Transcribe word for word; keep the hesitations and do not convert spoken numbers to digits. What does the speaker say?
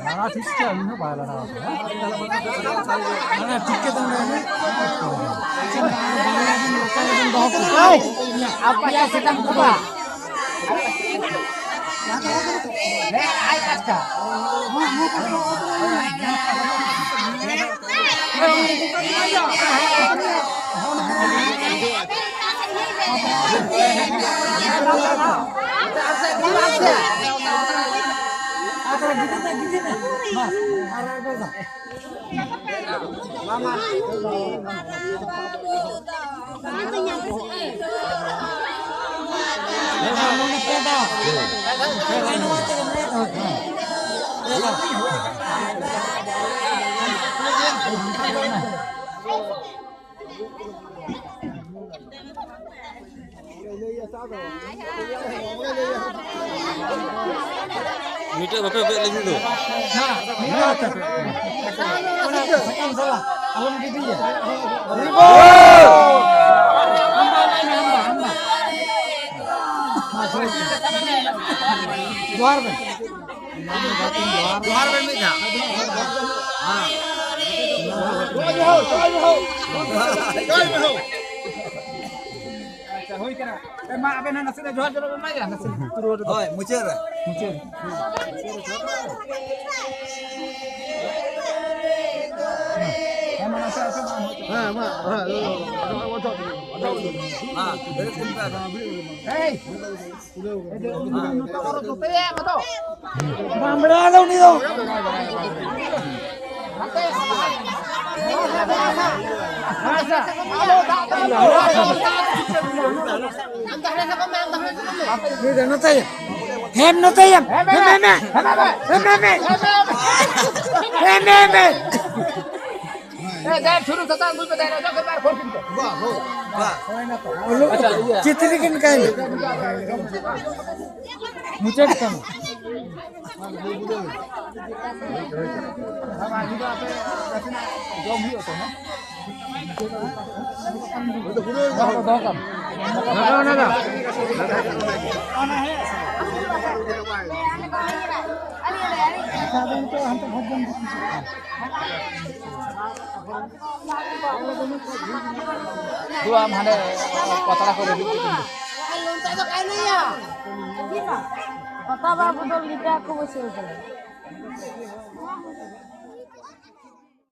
ᱞᱟᱲᱟ ᱴᱷᱤᱠ ᱜᱮᱭᱟ, ᱩᱱᱤ ᱦᱚᱸ ᱵᱟᱭ ᱞᱟᱲᱟ ᱟᱠᱟᱱᱟ᱾ ᱢᱟᱱᱮ ᱴᱷᱤᱠ ᱜᱮ ᱛᱟᱦᱮᱸ ᱞᱮᱱᱟ᱾ ᱟᱯᱮᱭᱟᱜ ᱥᱮᱛᱟᱢ ᱠᱚ ᱵᱟ᱾ ᱦᱮᱸ, ᱟᱡ ᱟᱪᱠᱟ᱾ ᱢᱤᱫᱴᱮᱡ ᱵᱟᱯᱮ ᱵᱮᱫ ᱞᱮᱱ ᱫᱚ᱾ ᱡᱚᱦᱟᱨ ᱜᱮ᱾ ᱡᱚᱦᱟᱨ ᱵᱮᱱ ᱢᱤᱫ ᱫᱷᱟᱣ᱾ ᱟᱪᱪᱷᱟ, ᱦᱩᱭ ᱠᱟᱱᱟ᱾ ᱮ, ᱢᱟ ᱟᱵᱮᱱ ᱦᱚᱸ ᱱᱟᱥᱮᱱᱟᱜ ᱡᱚᱦᱟᱨ ᱡᱚᱦᱟᱨ ᱵᱮᱱ ᱮᱢᱟᱭᱟ, ᱱᱟᱥᱮᱱᱟᱜ ᱯᱩᱨᱟᱹ ᱨᱮᱫᱚ᱾ ᱦᱳᱭ, ᱢᱩᱪᱟᱹᱫ ᱨᱮ᱾ ᱢᱩᱪᱟᱹᱫ᱾ ᱦᱮᱸ, ᱢᱟ, ᱱᱟᱥᱮ, ᱱᱟᱥᱮ, ᱢᱟ, ᱦᱳᱭ᱾ ᱦᱮᱸ, ᱢᱟ, ᱦᱮᱸ, ᱦᱮᱸ, ᱦᱮᱸ᱾ ᱦᱮᱸ, ᱵᱮᱨᱮᱫ ᱠᱟᱛᱮ᱾ ᱮᱭ! ᱵᱟᱢᱲᱟ ᱫᱚ ᱩᱱᱤ ᱫᱚ᱾ ᱱᱩᱭ ᱫᱚ ᱱᱚᱛᱮ ᱭᱟ᱾ ᱦᱮᱢ ᱱᱚᱛᱮ ᱭᱟ᱾ ᱦᱮᱢ ᱢᱮ ᱢᱮ᱾ ᱦᱮᱢ ᱢᱮ ᱢᱮ᱾ ᱦᱮᱢ ᱢᱮ ᱢᱮ᱾ ᱮ, ᱫᱮᱱ, ᱥᱩᱨᱩ ᱥᱟᱛᱟᱢ ᱟᱹᱜᱩᱭ ᱯᱮ, ᱫᱮᱱ, ᱚᱡᱚᱜ ᱠᱮᱫ ᱢᱮ ᱟᱨ ᱠᱷᱚᱲ ᱠᱤᱱ ᱯᱮ᱾ ᱵᱟ, ᱦᱳᱭ᱾ ᱟᱪᱪᱷᱟ, ᱤᱭᱟᱹ᱾ ᱪᱤᱛᱨᱤ ᱠᱤᱱ ᱠᱟᱭ᱾ ᱢᱩᱪᱟᱹᱫ ᱠᱟᱱᱟ᱾ ᱫᱚᱦᱚ ᱠᱟᱜ ᱢᱮ᱾ ᱚᱱᱟ ᱫᱚ᱾ ᱫᱩ ᱟᱢ ᱦᱟᱸᱰᱮ ᱯᱟᱛᱲᱟ ᱠᱚ ᱨᱮᱰᱤ ᱠᱮᱫ ᱜᱮ᱾ ᱯᱟᱛᱟ ᱵᱟᱵᱩ ᱫᱚ ᱞᱤᱴᱟ ᱠᱚ ᱵᱟᱹᱭᱥᱟᱹᱣ ᱠᱟᱫᱟ᱾